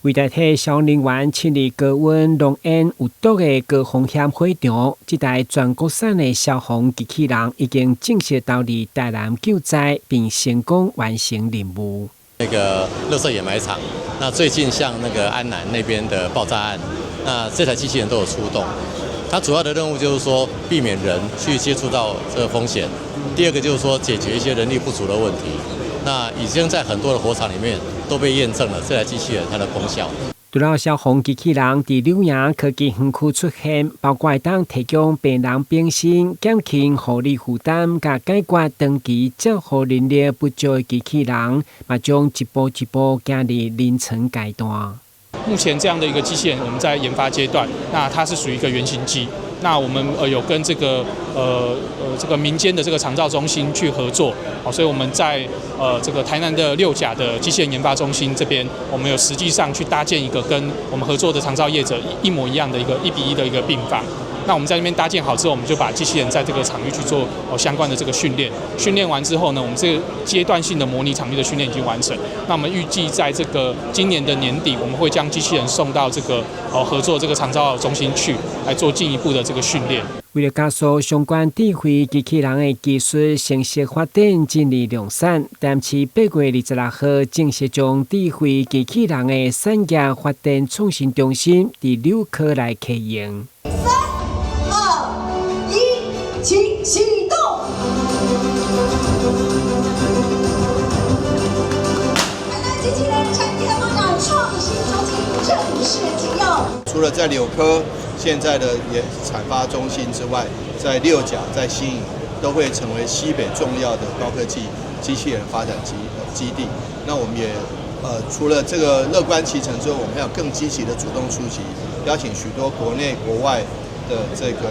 為代替消防人員進入高溫、濃煙、有毒的高風險火場，這台全國產的消防機器人已經正式投入台南救災，並成功完成任務。那個垃圾掩埋場，那最近像那個安南那邊的爆炸案，那這台機器人都有出動。它主要的任務就是說，避免人去接觸到這個風險。第二個就是說，解決一些人力不足的問題。那已經在很多的火場裡面都被驗證了這台機器人它的功效。除了消防機器人佇柳營科技園區出現，包括會當提供病人更新、減輕護理負擔、佮解決長期照護人力不足的機器人，嘛將一步一步行入臨床階段。目前這樣的一個機器人，我們在研發階段，那它是屬於一個原型機。那我們有跟這個民間的這個長照中心去合作，所以我們在這個台南的六甲的機器人研發中心這邊，我們有實際上去搭建一個跟我們合作的長照業者一模一樣的一個1比1的一個病房。那我們在那邊搭建好之後，我們就把機器人在這個場域去做相關的這個訓練。訓練完之後呢，我們這個階段性的模擬場域的訓練已經完成。那我們預計在這個今年的年底，我們會將機器人送到這個合作這個長照中心去，來做進一步的這個訓練。為了加速相關智慧機器人的技術程式發展進入量產，台南市8月26號正式將智慧機器人的產業發展創新中心佇柳科來啟用。三、二、一，請啟動。台南機器人產業發展創新中心正式啟用。除了在柳科現在的研產發中心之外，在六甲、在新營都會成為西北重要的高科技機器人發展基地。那我們也除了這個樂觀其成之後，我們還要更積極的主動出擊，邀請許多國內國外的這個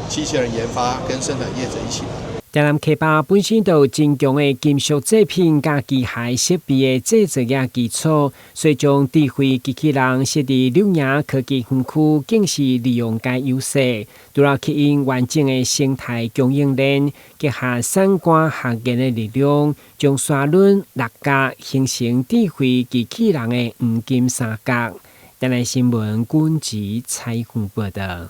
機器人研發跟生產業者一起來。台南客巴本身就有真強的金屬製品佮機械設備的製造業基礎，所以將智慧機器人設佇柳營科技園區，更是利用該優勢，除了吸引完整的生態供應鏈，結合產官學研的力量，將沙崙、六甲形成智慧機器人的黃金三角。台南新聞軍籍採訪報道。